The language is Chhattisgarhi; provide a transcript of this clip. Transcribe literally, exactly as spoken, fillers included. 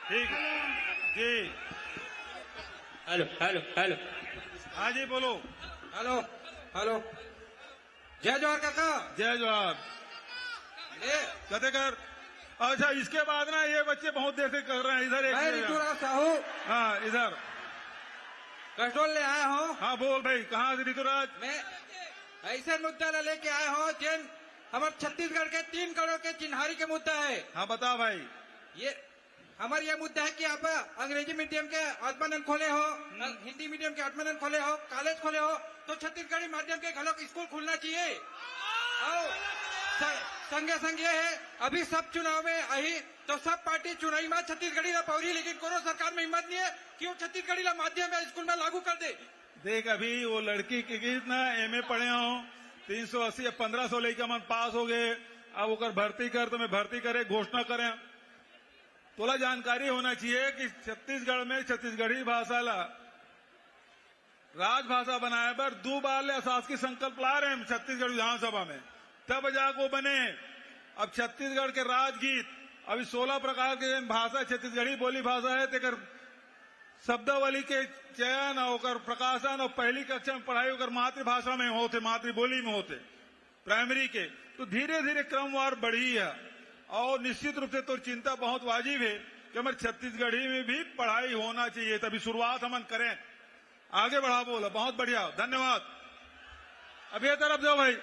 ठीक जी। Hello, hello, hello. हाँ जी, बोलो। Hello, hello. जय जोहार काका। जय जोहार। ए, कते कर। अच्छा, इसके बाद ना, ये बच्चे बहुत देर से कर रहे हैं इधर। एक मैं मिनट। ऋतुराज साहू। हाँ, इधर। कसडोल ले आया हूँ। हाँ, बोल भाई, कहाँ से ऋतुराज? मैं ऐसे मुद्दा ला लेके आया हूँ, जेन हमर छत्तीसगढ़ के तीन करोड़ के चिन्हारी के मुद्दा है। हाँ, बता भाई। ये हमर ये मुद्दा है कि आप अंग्रेजी मीडियम के आत्मानंद खोले हो, हिंदी मीडियम के आत्मानंद खोले हो, कॉलेज खोले हो, तो छत्तीसगढ़ी माध्यम के घलोक स्कूल खुलना चाहिए। और स-, संगे संग ये है, अभी सब चुनाव में अही तो सब पार्टी चुनावी में छत्तीसगढ़ी ला पौरी, लेकिन कोनो सरकार में हिम्मत नहीं है कि वो छत्तीसगढ़ी ला माध्यम या स्कूल में लागू कर दे। देख, अभी वो लड़की के गीत ना एमए पढ़े हो, तीन सौ अस्सी या पन्द्रह सौ लइका मन पास हो गए। अब ओकर भर्ती कर, तो मैं भर्ती करे घोषणा करें। तोला जानकारी होना चाहिए कि छत्तीसगढ़ में छत्तीसगढ़ी भाषा ला राजभाषा बनाए बर दो बार ले अशासकीय संकल्प ला रहे हैं छत्तीसगढ़ विधानसभा में, तब जाके वो बने। अब छत्तीसगढ़ के राजगीत, अभी सोलह प्रकार के भाषा, छत्तीसगढ़ी बोली भाषा है, तेकर शब्दावली के चयन और ओकर प्रकाशन और पहली कक्षा में पढ़ाई ओकर मातृभाषा में होते, मातृबोली में होते, प्राइमरी के, तो धीरे धीरे क्रमवार बढ़ी है। और निश्चित रूप से तोर चिंता बहुत वाजिब है कि हमारे छत्तीसगढ़ी में भी पढ़ाई होना चाहिए, तभी शुरुआत हमन करें, आगे बढ़ा बोला। बहुत बढ़िया, धन्यवाद। अब ये तरफ जाओ भाई।